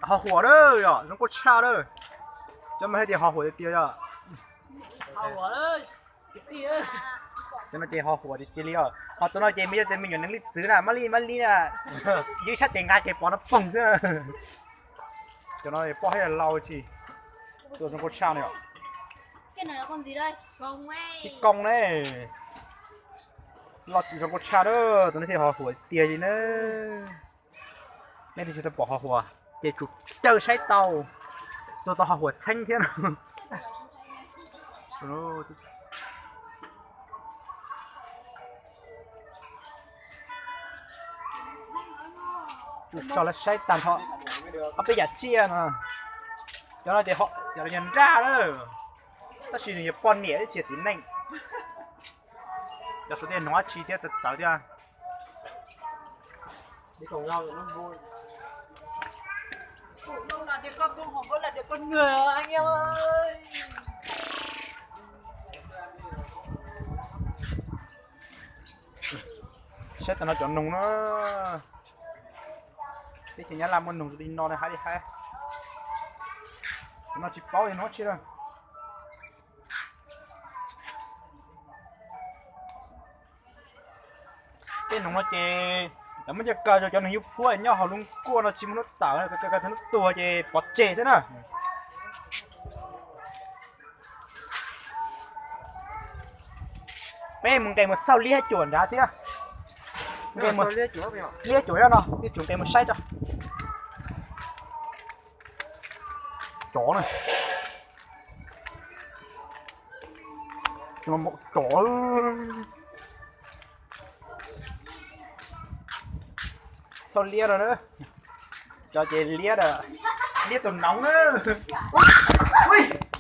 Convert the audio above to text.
Ho huam na, yog zoo nkauj tshaj na. Cov mas hais tias ho huam tiag tiag yog. Cov no ces ho huam tiag tiag li os. Ho tus no ces me yog tias me nyuam neeg li txwv na, mab li mab li na, ywj sab tes nqa ces pov no poog xwb. Cov no poj hab lau tsi, tua zoo nkauj tshaj no. Tsis koob ne. Loj tsis zoo nkauj tshaj na, tus no thiaj ho huam tiag li na. Nej twb tsis tau pom ho huam ces tsum caw saib tau, tua tau ho huam txheeb thiab no. Tsum tso lawv saib tag nrho ob peb yam tsiaj no. Cov no ces cov no yog nraj lawm, tab sis nws yog poj niam thiab tsis yog txiv neej. Cov saum tej hnov dab tsi thiab txawv txawv thiab. Saib tag no cov noog na. Teb chaws Nyab Laj muaj noog li no ne, haib li haib. Cov no tsis paub yog noog dab tsi lawm. Tej noog no ces lawv muab coj kaw rau cov neeg yub phuab nyob hauv lub nkuaj no tsis muaj hnub tawm, kaw kaw thaum hnub tuag ces pov tseg xwb na. Peb mus nqes mus xauj liab cuam nrad thiab. Liab cuam no, liab cuam nqes mus saib tso. Tsov na. Tsov. Xauj liab no na. Cov ces liab, liab tus noov na.